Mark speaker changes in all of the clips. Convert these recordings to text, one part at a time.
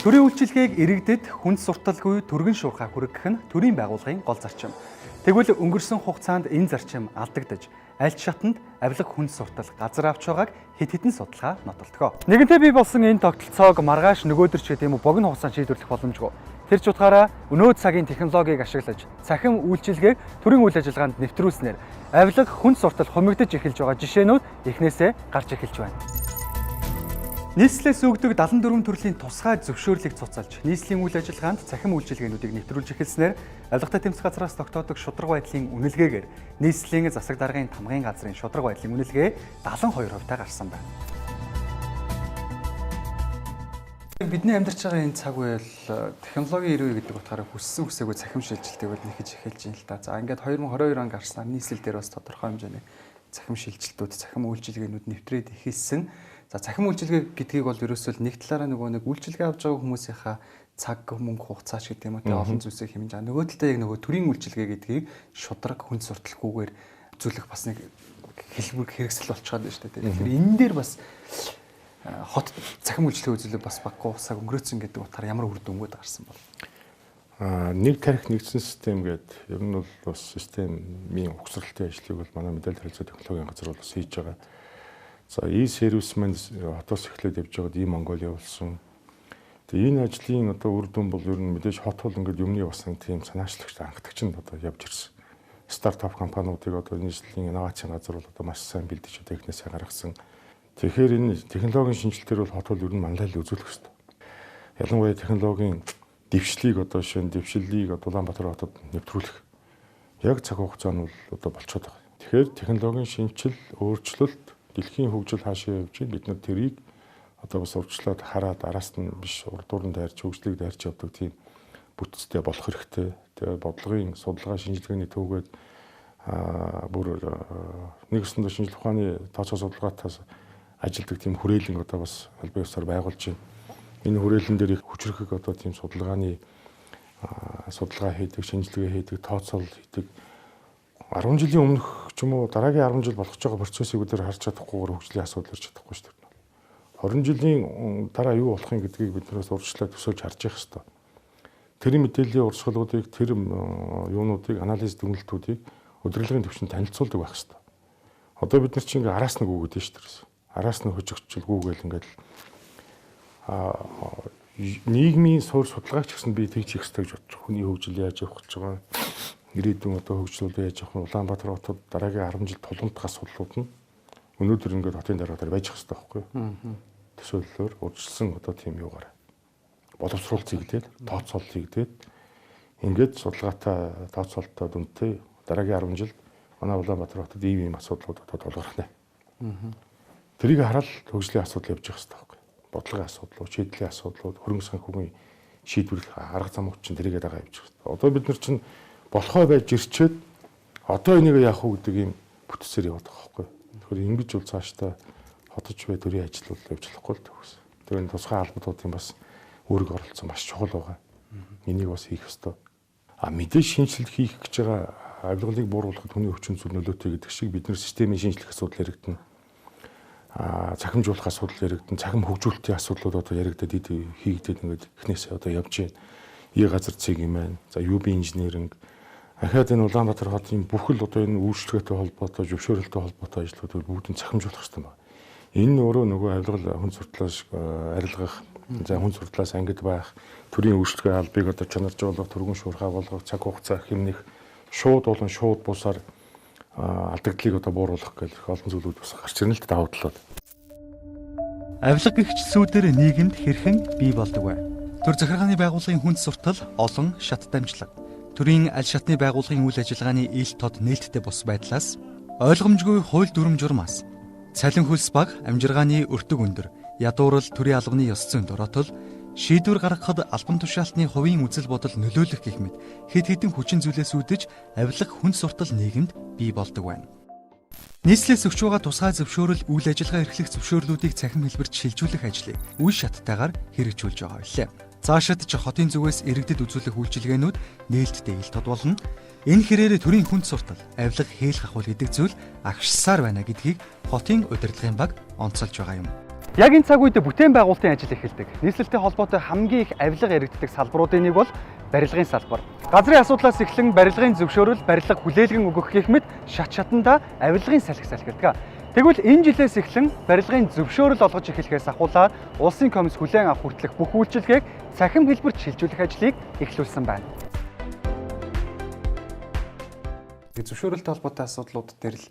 Speaker 1: Төрийн үйлчилгээг иргэдэд хүнд сурталгүй түргэн шуурхай хүргэх нь төрийн байгууллагын гол зарчим. Тэгвэл өнгөрсөн хугацаанд энэ зарчим алдагдаж, аль ч шатанд авилга хүнд суртал газар авч байгааг хэд хэдэн судалгаа нотолдгоо. Нэгэнтээ бий болсон энэ тогтолцоог маргааш нөгөөдөр ч гэдэм үү богино хугацаанд шийдвэрлэх боломжгүй. Тэр ч утгаараа өнөө цагийн технологиг ашиглаж цахим үйлчилгээг төрийн үйл ажиллагаанд нэвтрүүлснээр авилга хүнд суртал хумигдаж эхэлж байгаа жишээнүүд эхнээсээ гарч эхэлж байна. Нийслэлээс өгдөг 74 төрлийн тусгай зөвшөөрлийг цуцалж, нийслэлийн үйл ажиллагаанд цахим үйлчилгээнүүдийг нэвтрүүлж эхэлснээр авилгатай тэмцэх газраас тогтоодог шударга байдлын үнэлгээгээр нийслэлийн засаг даргын тамгын газрын шударга байдлын үнэлгээ 72% та гарсан байна. Бидний амьдарч байгаа энэ цаг үе л технологийн ирүү гэдэг утгаараа хүссэн хүсээгүй цахим шилжилтийг бол нэхэж эхэлж байна л та. За, ингээд 2022 он гарснаар нийслэл дээр бас тодорхой хэмжээний цахим шилжилтүүд, цахим үйлчилгээнүүд нэвтрээд эхэлсэн. За, цахим үйлчилгээ гэдгийг бол ерөөсөө л нэг талаараа нөгөө нэг үйлчилгээ авч байгаа хүмүүсийнхаа цаг, мөнгө, хугацаа ч гэдэг юм уу, олон зүйлсийг хэмнэж байгаа. Нөгөө талдаа яг нөгөө төрийн үйлчилгээ гэдгийг шударга хүнд сурталгүйгээр үзүүлэх бас нэг хэлбэр хэрэгсэл болчиход байна шүү дээ. Тэгэхээр энэ дээр бас хот цахим үйлчилгээ үзүүлэх бас баггүй усаг өнгөрөөцөн гэдэг утгаар ямар үр дүнгууд гарсан бол?
Speaker 2: Нэг тарих нэгдсэн систем гэдэг ер нь бол бас системийн угсралтын ажлыг бол манай мэдээлэл харилцаа технологийн газар бол бас хийж байгаа. За, e-service маань хотоос эхлээд явж байгаад e-Mongolia болсон. Тэгээ энэ ажлын одоо үр дүн бол ер нь мэдээж хот бол ингээд юмны бас нэг тийм санаачлагч, анхдагч нь одоо явж ирсэн. Стартап компаниудыг одоо нийслэлийн инновацийн газар бол одоо маш сайн бэлдэж одоо эхнээсээ гаргасан. Тэгэхээр энэ технологийн шинжилэлтээр бол хот бол ер нь манлайлал үзүүлэх ёстой. Ялангуяа технологийн дэвшлийг одоо шинэ дэвшлэлийг одоо Улаанбаатар хотод нэвтрүүлэх яг цаг хугацаа нь бол одоо болчиход байгаа. Тэгэхээр технологийн шинжил, өөрчлөлт, дэлхийн хөгжил хаашаа явж байна, бид нар тэрийг одоо бас урьдчилаад хараад араас нь биш, урдуур нь дайрч, хөгжлийг дайрч явдаг тийм бүтцтэй болох хэрэгтэй. Тэгээ бодлогын судалгаа шинжилгээний төвгээд бүр нэг өсөндөө шинжлэх ухааны тооцоо судалгаатаас ажилдаг тийм хүрээлэн одоо бас албан ёсоор байгуулж байна. Энэ хүрээлэн дээр их хүчрхэг одоо тийм судалгааны судалгаа хийдэг, шинжилгээ хийдэг, тооцоолол хийдэг 10 жилийн өмнөх ч юм уу дараагийн 10 жил болох ч байгаа процессыг бид нар харж чадахгүйгээр хөгжлийн асуудал ирж чадахгүй шүү дээ. 20 жилийн дараа юу болох юм гэдгийг бид нараас урьдчилаад төсөөлж харж явах хэрэгтэй. Тэр мэдээллийн урсгалуудыг, тэр юунуудыг, анализ дүгнэлтүүдийг удирдлагын түвшинд танилцуулдаг байх хэрэгтэй. Одоо бид нар чинь ингээ араас нь гүгээд шүү дээ. Араас нь хожигдчил гүгээл ингээд нийгмийн суурь судалгааг ч гэсэн би тэгж хийх хэрэгтэй гэж бодож байгаа. Хүний хөгжил яаж явах гэж байгаа, ирээдүйн одоо хөгжлүүд яаж явах нь, Улаанбаатар хотод дараагийн 10 жил тулгамдах асуудлууд нь өнөөдөр ингээд хотын дарга дээр байж хэрэгтэй байхгүй юу? Төсөөллөөр урьдчилсан одоо тийм юугаар боловсруулалт хийгдээд, тооцоолол хийгдээд, ингээд судалгаатай, тооцоололтой дүнтэй дараагийн 10 жилд манай Улаанбаатар хотод ийм ийм асуудлууд одоо тулгарх нэ. Тэрийг хараад хөгжлийн асуудал явж явах хэрэгтэй байхгүй юу? Бодлогын асуудлууд, шийдлийн асуудлууд, хөрөнгө санхүүгийн шийдвэрлэх арга замууд чинь тэрийгээ дагаа явж явах хэрэгтэй. Одоо бид нар чинь болохоо байж ирчээд одоо энийг яах вэ гэдэг ийм бүтцээр яваад байгаа байхгүй юу? Тэгэхээр ингэж бол цаашдаа хотож бай төрийн ажил бол явж болохгүй л төгс. Тэгэхээр энэ тусгай албадуудын бас үүрэг оролцоо маш чухал байгаа. Энийг бас хийх ёстой. А мэдээж шинжилэл хийх гэж байгаа авилгалыг бууруулахад хүний хүчин зүйл нөлөөтэй гэдэг шиг бид нар системийн шинжлэх асуудал яригдана. Цахимжуулах асуудал яригдана, цахим хөгжүүлэлтийн асуудлууд одоо яригдаад хийгдээд ингээд эхнээсээ одоо явж байна. Е-газар цэг юм байна. За, UB инженеринг. Ахаад энэ Улаанбаатар хотын бүхэл одоо энэ үйлчлэгээтэй холбоотой, зөвшөөрөлтэй холбоотой ажлуудыг бүгдийг цахимжуулах хэрэгтэй байна. Энэ нь өөрөө нөгөө авилгал хүн суртлаас арилгах, за, хүн суртлаас ангид байх, төрийн үйлчлэгээ албыг одоо чанаржуулах, түргэн шуурхай болгох, цаг хугацаа хэмнэх, шууд болон шууд бусаар алдагдлыг одоо бууруулах гэх их олон зүйлүүд бас гарч ирнэ л давуу талууд.
Speaker 1: Авилга гихч сүүдэр нийгэмд хэрхэн бий болдог вэ? Төр захиргааны байгууллагын хүнд суртал олон шат дамжлага. Төрийн аль шатны байгууллагын үйл ажиллагааны ил тод нээлттэй бус байдлаас, ойлгомжгүй хууль дүрэм журмаас, цалин хөлс баг, амжиргааны өртөг өндөр, ядуурл, төрийн албаны ёс зүйн дороотол, шийдвэр гаргахад албан тушаалтны хувийн үзэл бодол нөлөөлөх гэх мэт хэд хэдэн хүчин зүйлээс үүдэж авилга хүнд суртал нийгэмд бий болдог байна. Нийслэлээс өгч байгаа тусгай зөвшөөрөл, үйл ажиллагаа эрхлэх зөвшөөрлүүдийг цахим хэлбэрт шилжүүлэх ажлыг үе шаттайгаар хэрэгжүүлж байгаа билээ. Цаашид ч хотын зүгээс иргэдэд үзүүлэх үйлчилгээнүүд нээлттэй ил тод болно. Энэ хэрээр төрийн хүнд суртал, авилга, хээл хахуул гэдэг зүйл агшсаар байна гэдгийг хотын удирдлагын баг онцолж байгаа юм. Яг энэ цаг үед бүтээн байгуулалтын ажил эхэлдэг. Нийслэлтэй холбоотой хамгийн их авилга яригддаг салбаруудын нэг бол барилгын салбар. Газрын асуудлаас эхлэн барилгын зөвшөөрөл, барилга хүлээлгэн өгөх гэх мэт шат шатандаа авилгын салхи салхилдаг. Тэгвэл энэ жилээс эхлэн барилгын зөвшөөрөл олгож эхлэхээс ахуулаад улсын комисс хүлээн авах хүртэлх бүх үйлчилгээг цахим хэлбэрт шилжүүлэх ажлыг эхлүүлсэн байна.
Speaker 3: Зөвшөөрөлтэй холбоотой асуудлууд дээр л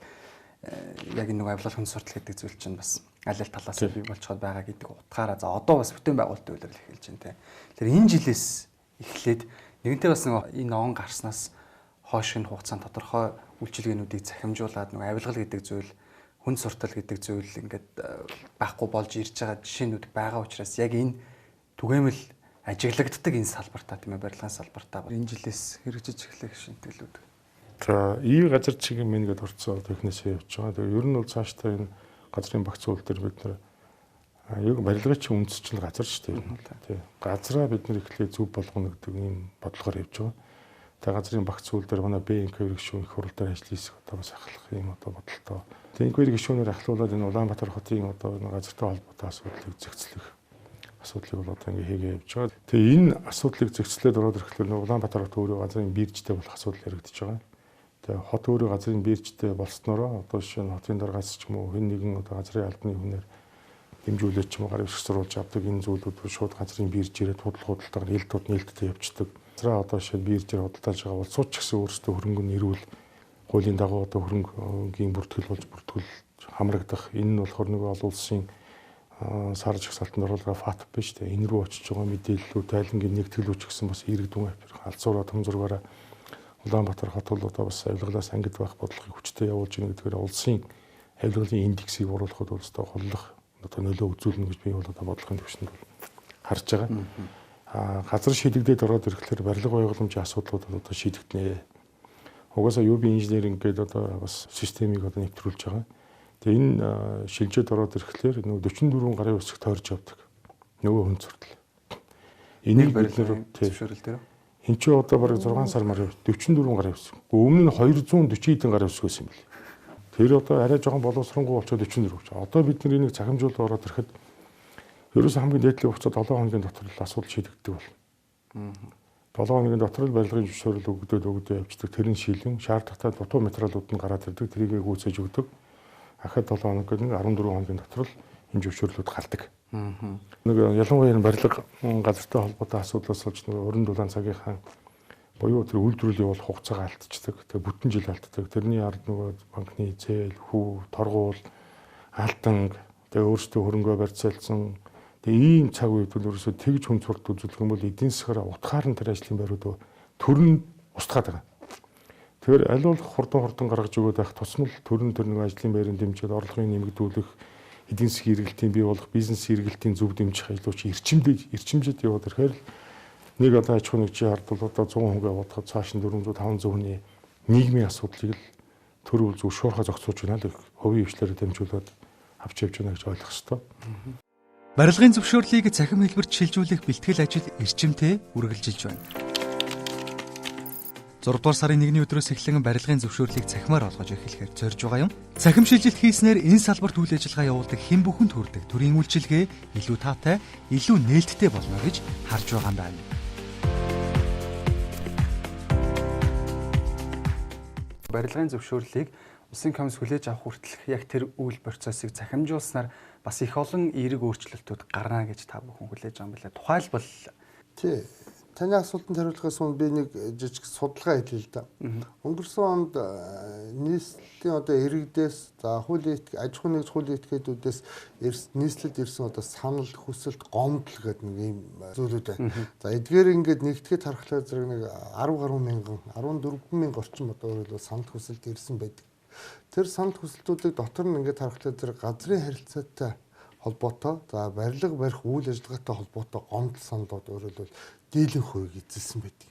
Speaker 3: яг энэ нэг авилгын суртал гэдэг зүйл чинь бас аль аль талаас бий болцоход байгаа гэдэг утгаараа за одоо бас бүтээн байгуулалтын үйлрэл эхэлж байна те. Тэгэхээр энэ жилээс эхлээд нэгэнтээ бас нэг энэ он гарснаас хойш энэ хугацаанд тодорхой үйлчилгээнүүдийг захимжуулаад нэг авилгал гэдэг зүйл, хүн суртал гэдэг зүйл ингээд байхгүй болж ирж байгаа жишээнүүд байгаа учраас яг энэ түгээмэл ажиглагддаг энэ салбартаа тийм ээ барилгын салбартаа энэ жилээс хэрэгжиж эхлэх шинтгэлүүд.
Speaker 2: За ий газар чигийн мэн гэдээ орцсон технээсээ явж байгаа. Тэгээ ер нь бол цаашдаа энэ газрын багц үйл дээр бид нар яг барилгын чинь үндэс чинь газар шүү дээ. Тий. Газраа бид нар эхлээ зөв болгоно гэдэг ийм бодлогоор явж байгаа. Тэгээ газрын багц үйл дээр манай БНК гишүүн их хурал дээр ажил хийх одоо бас ахлах ийм одоо бодолтой. Тэгээ инквери гишүүнээр ахлуулаад энэ Улаанбаатар хотын одоо энэ газартай холбоотой асуудлыг зэгцлэх асуудлыг бол одоо ингээ хийгээ явж байгаа. Тэгээ энэ асуудлыг зэгцлээд ороод ирэхлээр Улаанбаатар хот өөрөө газрын биржтэй болох асуудал яригдчихэж байгаа. Тэгээ хот өөрөө газрын биржтэй болсноороо одоо жишээ нь хотын даргаас ч юм уу хэн нэгэн одоо газрын албаны хүнээр дэмжүүлээд ч юм уу гар бишг зурулж авдаг энэ зүйлүүд шууд газрын биржээрээ худал худалдаагаар ил тод нээлттэй явцдаг. Газраа одоо жишээ нь биржээр худалдааж байгаа улсууд ч гэсэн өөрсдөө хөрөнгө нь эрүүл хуулийн дагуу одоо хөрөнгийн бүртгэл болж бүртгэл хамрагдах. Энэ нь болохоор нөгөө олон улсын сар жагсаалтанд оруулгаа ФАТ биш үү? Энэ рүү очиж байгаа мэдээллүүд, тайлангийн нэгтгэлүүд ч гэсэн бас иргэдүүн халдсуураа том зургаараа Улаанбаатар хот бол одоо бас авилгалаас ангид байх бодлогыг хүчтэй явуулж байна гэдгээр улсын авилгалын индексийг оруулахад бол өстой голлох одоо нөлөө үзүүлнэ гэж би бол одоо бодлогын түвшинд бол харж байгаа. Аа газар шийдэгдээд ороод ирэхлээр барилга байгууламжийн асуудлууд одоо шийдэгдэнэ. Угаасаа UB инженеринг гэдэг одоо бас системийг одоо нэвтрүүлж байгаа. Тэгээ энэ шилжээд ороод ирэхлээр нөгөө 44 гарын үсэг тойрж явдаг. Нөгөө хүн суртал.
Speaker 3: Энийг бид нэр зөвшөөрөл дээр
Speaker 2: Энд чи одоо бараг 6 сар мар 44 гарын үсэг. Өмнө нь 240 хэдэн гарын үсэг байсан юм бэл. Тэр одоо арай жоохон боловсронгуй болчоод 44 болчих. Одоо бид нар энийг цахимжуулалт ороод ирэхэд ерөөсөө хамгийн дээдлийн хугацаа 7 хоногийн дотор л асуудал шийдэгддэг болно. 7 хоногийн дотор л барилгын зөвшөөрөл өгдөө явцдаг. Тэр нь шилэн шаардлагатай дутуу материалууд нь гараад ирдэг. Тэрийг гүйцээж өгдөг. Ахад 7 хоног гэдэг нь 14 хоногийн дотор л энэ зөвшөөрлүүд гардаг. Нэг ялангуяа энэ барилга газартай холбоотой асуудлаас болж нэг уран дулаан цагийнхаа буюу тэр үйлдвэрлэл явуулах хугацаагаа алдчихдаг. Тэгээ бүтэн жил алддаг. Тэрний ард нөгөө банкны зээл, хүү, торгуул, алтанг, тэгээ өөрсдөө хөрөнгөө барьцаалсан. Тэгээ ийм цаг үед бол ерөөсөө тэгж хүн сурт үзүүлэх юм бол эдийн засгаараа утгаар нь тэр ажлын байрууд төр нь устгаад байгаа. Тэгэхээр аль болох хурдан гаргаж өгөөд байх тусмал төр нь тэр нэг ажлын байрын дэмжиж, орлогын нэмэгдүүлэх, эдийн засгийн эргэлтийн бий болох бизнес эргэлтийн зөв дэмжих ажлууч эрчимжид яваад ирэхээр л нэг одоо аж ахуйн нэгжийн ард бол одоо 100 хүнгээ бодоход цааш нь 400 500 хүний нийгмийн асуудлыг л төр үл зүг шуурхаа зохицуулж байна л хувийн хвшлээрээ дамжуулаад авч явж байна гэж ойлгох ёстой.
Speaker 1: Барилгын зөвшөөрлийг цахим хэлбэрт шилжүүлэх бэлтгэл ажил эрчимтэй үргэлжилж байна. 6 дугаар сарын 1-ний өдрөөс эхлэн барилгын зөвшөөрлийг цахимаар олгож эхлэхээр зорж байгаа юм. Цахим шилжилт хийснээр энэ салбарт үйл ажиллагаа явуулдаг хэн бүхэнд хүрдэг төрийн үйлчилгээ илүү таатай, илүү нээлттэй болно гэж харж байгаа юм байна.
Speaker 3: Барилгын зөвшөөрлийг улсын комисс хүлээж авах хүртэлх яг тэр үйл процессыг цахимжуулснаар бас их олон эерэг өөрчлөлтүүд гарна гэж та бүхэн хүлээж байгаа юм билээ. Тухайлбал
Speaker 4: тий. Таны асуултанд хариулахаас өмнө би нэг жижиг судалгаа хийлээ л да. Өнгөрсөн онд нийслэлийн одоо иргэдээс за хуулийн аж ахуйн нэгж хуулийн этгээдүүдээс нийслэлд ирсэн одоо санал хүсэлт гомдол гэдэг нэг ийм зүйлүүд байна. За эдгээр ингээд нэгтгэхэд харахлаа зэрэг нэг 10 гаруй мянган 14 мянга орчим одоо өөрөөр хэлбэл санал хүсэлт ирсэн байдаг. Тэр санал хүсэлтүүдийг дотор нь ингээд харахлаа зэрэг газрын харилцаатай холбоотой, за барилга барих үйл ажиллагаатай холбоотой гомдол саналууд өөрөөр хэлбэл дийлэн хувийг эзэлсэн байдаг.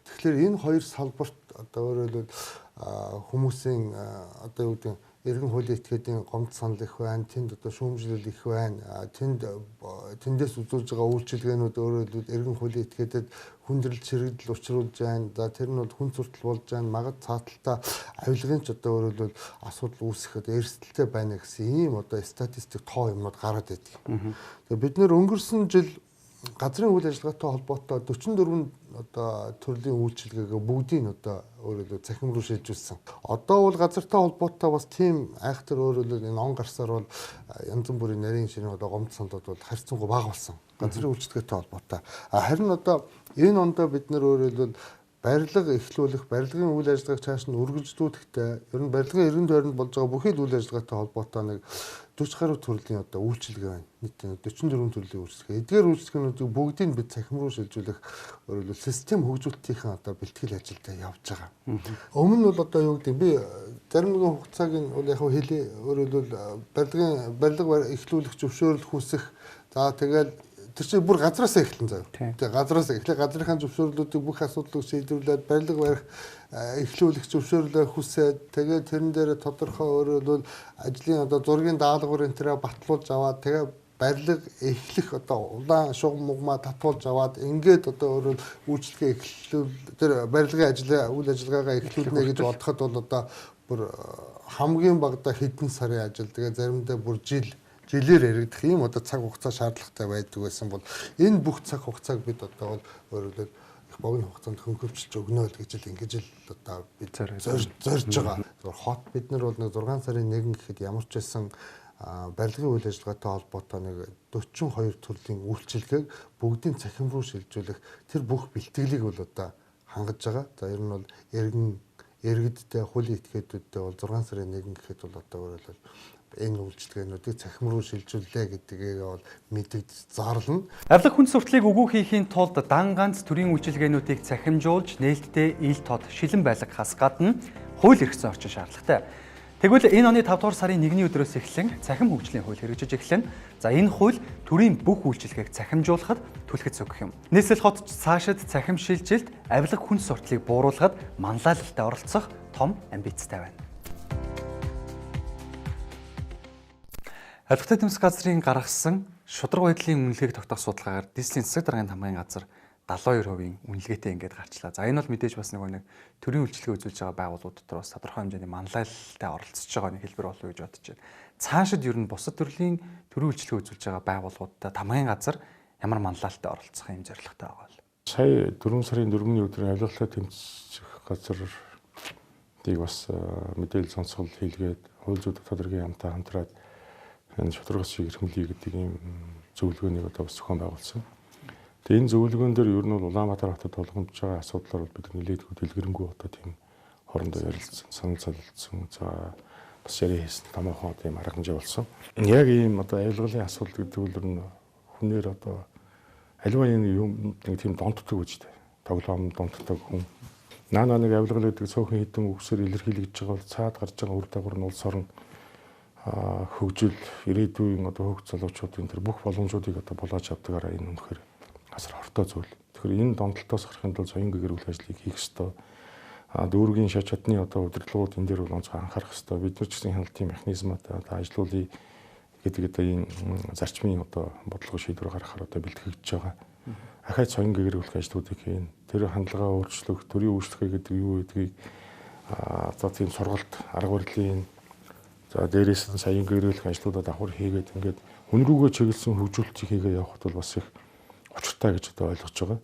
Speaker 4: Тэгэхээр энэ хоёр салбарт одоо өөрөөр хэлбэл хүмүүсийн одоо юу гэдэг Иргэн хуулийн этгээдийн гомд санал их байна, тэнд одоо шүүмжлэл их байна. Тэндээс үзүүлж байгаа үйлчилгээнүүд өөрөөр хэлбэл иргэн хуулийн этгээдэд хүндрэл чирэгдэл учруулж байна. За тэр нь бол хүн суртал болж байна. Магад цааталтаа авилгын ч одоо өөрөөр хэлбэл асуудал үүсэх одоо эрсдэлтэй байна гэсэн ийм одоо статистик тоо юмнууд гараад байдаг. Тэгээ бид нэр өнгөрсөн жил газрын үйл ажиллагаатай холбоотой 44 одоо төрлийн үйлчилгээгээ бүгдийг одоо өөрөөр хэлбэл цахим руу шилжүүлсэн. Одоо бол газартай холбоотой бас тийм айхтар өөрөөр хэлбэл энэ он гарсаар бол янз бүрийн нарийн ширийн одоо гомд сандлууд бол харьцангуй бага болсон. Газрын үйлчилгээтэй холбоотой. Харин одоо энэ ондоо бид нэр өөрөөр хэлбэл барилга эхлүүлэх, барилгын үйл ажиллагааг цааш нь үргэлжлүүлэхдээ ер нь барилгын эргэн тойронд болж байгаа бүхий л үйл ажиллагаатай холбоотой нэг 40 гаруй төрлийн одоо үйлчилгээ байна. Нийт 44 төрлийн үйлчилгээ. Эдгээр үйлчилгээнүүдийг бүгдийг бид цахим руу шилжүүлэх өөрөөр хэлбэл систем хөгжүүлэлтийн одоо бэлтгэл ажилдаа явж байгаа. Өмнө нь бол одоо юу гэдэг би зарим нэгэн хугацааг нь бол яг хэлээ өөрөөр хэлбэл барилга эхлүүлэх зөвшөөрөл хүсэх. За тэгэл тэр чинь бүр газраас эхлэн заяа. Тэгээ газраас эхлээ газрынхаа зөвшөөрлүүдийг бүх асуудлыг шийдвэрлээд барилга барих эхлүүлэх зөвшөөрлөө хүсээд тэгээ тэрэн дээр тодорхой өөрөөр хэлбэл ажлын одоо зургийн даалгавар энэ тэрэ батлуулж аваад тэгээ барилга эхлэх одоо улаан шугам мугмаа татуулж аваад ингээд одоо өөрөөр үйлчлэгээ эхлүүл тэр барилгын ажлаа үйл ажиллагаагаа эхлүүлнэ гэж бодоход бол одоо бүр хамгийн багадаа хэдэн сарын ажил тэгээ заримдаа бүр жилээр яригдах ийм одоо цаг хугацаа шаардлагатай байдаг байсан бол энэ бүх цаг хугацааг бид одоо бол өөрөөр их богино хугацаанд хөнгөвчлж өгнө л гэж л ингэж л одоо бид зорж байгаа. Хот бид нар бол нэг 6 сарын 1 гэхэд ямар ч байсан барилгын үйл ажиллагаатай холбоотой нэг 42 төрлийн үйлчилгээг бүгдийн цахим руу шилжүүлэх тэр бүх бэлтгэлийг бол одоо хангаж байгаа. За ер нь бол иргэдтэй хуулийн этгээдүүдтэй бол 6 сарын 1 гэхэд бол одоо өөрөөр хэлбэл энэ үйлчилгээнүүдийг цахим руу шилжүүллээ гэдгийг бол мэдэгдэж зарлана.
Speaker 1: Авилга хүн суртлыг үгүй хийхийн тулд дан ганц төрийн үйлчилгээнүүдийг цахимжуулж нээлттэй ил тод шилэн байлгахаас гадна хууль эрх зүйн орчин шаардлагатай. Тэгвэл энэ оны 5 дугаар сарын 1-ний өдрөөс эхлэн цахим хөгжлийн хууль хэрэгжиж эхэлнэ. За энэ хууль төрийн бүх үйлчилгээг цахимжуулахад түлхэц өгөх юм. Нийслэл хот цаашид цахим шилжилт авилга хүн суртлыг бууруулахад манлайлалтай оролцох том амбицтай байна.
Speaker 3: Авилгатай тэмцэх газрын гаргасан шударга байдлын үнэлгээг тогтоох судалгаагаар дислийн засаг даргын тамгын газар 72% үнэлгээтэй ингээд гарчлаа. За энэ бол мэдээж бас нэг төрийн үйлчилгээ үзүүлж байгаа байгууллагууд дотор бас тодорхой хэмжээний манлайлалтай оролцож байгаа нэг хэлбэр болов уу гэж бодож байна. Цаашид ер нь бусад төрлийн төрийн үйлчилгээ үзүүлж байгаа байгууллагуудтай тамгын газар ямар манлайлалтай оролцох юм зорилготой байгаа вэ?
Speaker 2: Сая 4 сарын 4-ний өдөр авилгатай тэмцэх газрыг бас мэдээлэл сонсгол хийлгээд хууль зүйн дотоод хэргийн яамтай хамтраад энэ шударгаас шиг эрхэмлэе гэдэг ийм зөвлөгөөнийг одоо бас зохион байгуулсан. Тэгээ энэ зөвлөгөөн дээр ер нь бол Улаанбаатар хотод тулгамдж байгаа асуудлаар бол бид нэлээдгүй дэлгэрэнгүй одоо тийм хоорондоо ярилцсан, санал золилдсон. За бас яриа хийсэн томоохон тийм арга хэмжээ болсон. Яг ийм одоо авилгалын асуудал гэдэг нь ер нь хүнээр одоо аливаа энэ юм нэг тийм донтдог гэж дээ. Тоглоом донтдог хүн. Наана нэг авилгал гэдэг цөөхөн хідэн үгсээр илэрхийлэгдэж байгаа бол цаад гарч байгаа үр дагавар нь улс орон хөгжил, ирээдүйн одоо хөгж залуучуудын тэр бүх боломжуудыг одоо булааж авдгаараа энэ үнэхээр асар хортой зүйл. Тэгэхээр энэ донтолтоос гарахын тулд соён гэгэр үйл ажлыг хийх ёстой. Дүүргийн шат чадны одоо удирдлагууд энэ дээр бол онцгой анхаарах ёстой. Бид нар ч гэсэн хяналтын механизмаа одоо ажилуулъя гэдэг одоо энэ зарчмын одоо бодлого шийдвэр гаргахаар одоо бэлтгэгдэж байгаа. Ахайд соён гэгэрүүлэх ажлуудыг хийн. Тэр хандлагаа өөрчлөх, төрийн үйлчлэгээ гэдэг юу гэдгийг одоо тийм сургалт, арга барилын за дээрээс нь саяын гэрээлэх ажлуудаа давхар хийгээд ингээд хүн рүүгээ чиглэсэн хөгжүүлэлтийг хийгээ явахад бол бас их учиртай гэж одоо ойлгож байгаа.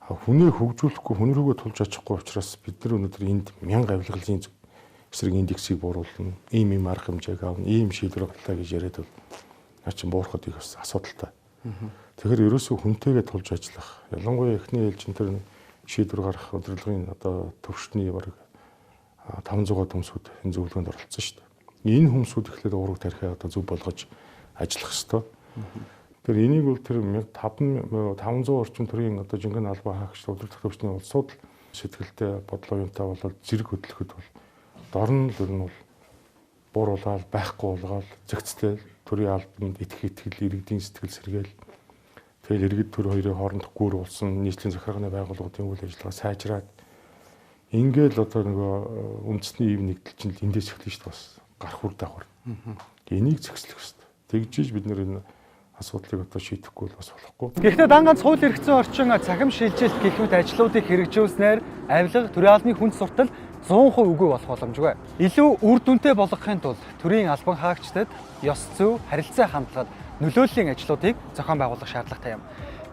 Speaker 2: Хүнээ хөгжүүлэхгүй, хүн рүүгээ тулж очихгүй учраас бид нар өнөөдөр энд 1000 авилгалын эсрэг индексийг бууруулна, ийм ийм арга хэмжээг авна, ийм шийдвэр гарлаа гэж яриад бол наа чин буурахад их бас асуудалтай. Тэгэхээр ерөөсөө хүнтэйгээ тулж ажиллах. Ялангуяа эхний ээлжин тэр шийдвэр гаргах удирдлагын одоо төвшний бараг 500 төмсүүд энэ зөвлөгөөнд оролцсон шүү дээ. Энэ хүмүүсүүд эхлээд уураг тархиа одоо зөв болгож ажиллах ёстой. Тэр энийг бол тэр 1500 орчим төрлийн одоо жинхэнэ албан хаагч удирдах төвчний улсууд л сэтгэлтэй бодлоо юмтай болоод зэрэг хөдлөхөд бол дорн л ер нь бол бууруулаад байхгүй болгоод зэгцтэй төрийн албанд итгэх итгэл иргэдийн сэтгэл сэргээл тэгэл иргэд төр хоёрын хоорондох гүр болсон нийслэлийн захиргааны байгууллагуудын үйл ажиллагаа сайжраад ингээл одоо нөгөө үндэсний ив нэгдэл чинь эндээс эхэлнэ шүү дээ бас. гарах үр дагавар. Энийг зэгслэх хэрэгтэй. Тэгжиж бид нэр энэ асуудлыг одоо шийдэхгүй бол бас болохгүй.
Speaker 1: Гэхдээ дан ганц хууль эрх зүйн орчин цахим шилжилт гэх мэт ажлуудыг хэрэгжүүлснээр авилга, төрийн албаны хүнд суртал 100% үгүй болох боломжгүй. Илүү үр дүнтэй болгохын тулд төрийн албан хаагчдад ёс зүй, харилцаа хандлагад нөлөөллийн ажлуудыг зохион байгуулах шаардлагатай юм.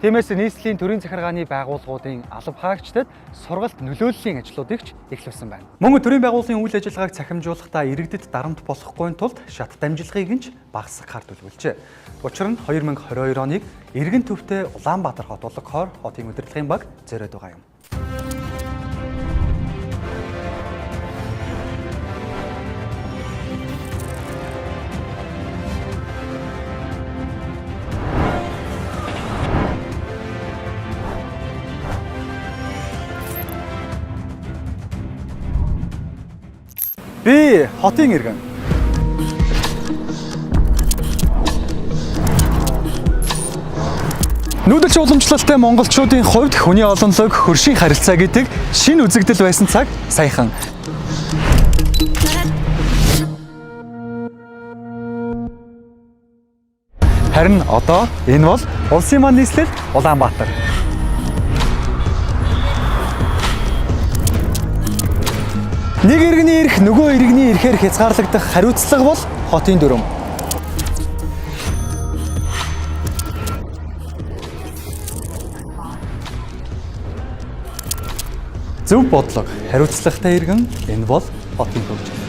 Speaker 1: Тиймээс нийслэлийн төрийн захиргааны байгууллагуудын алба хаагчдад сургалт нөлөөллийн ажлуудыг ч эхлүүлсэн байна. Мөн төрийн байгууллагын үйл ажиллагааг цахимжуулахдаа иргэдэд дарамт болохгүй тулд шат дамжлагыг нь ч багасгахаар төлөвлөжээ. Учир нь 2022 оныг эргэн төвтэй Улаанбаатар хот болгохоор хотын удирдлагын баг зориод байгаа юм. Би хотын иргэн. Нүүдэлч уламжлалтай монголчуудын хувьд хүний олонлог хөршийн харилцаа гэдэг шинэ үзэгдэл байсан цаг саяхан. Харин одоо энэ бол улсын маань нийслэл Улаанбаатар. Нэг иргэний эрх нөгөө иргэний эрхээр хязгаарлагдах хариуцлага бол хотын дүрм. Зөв бодлого, хариуцлагатай иргэн энэ бол хотын хөгжил.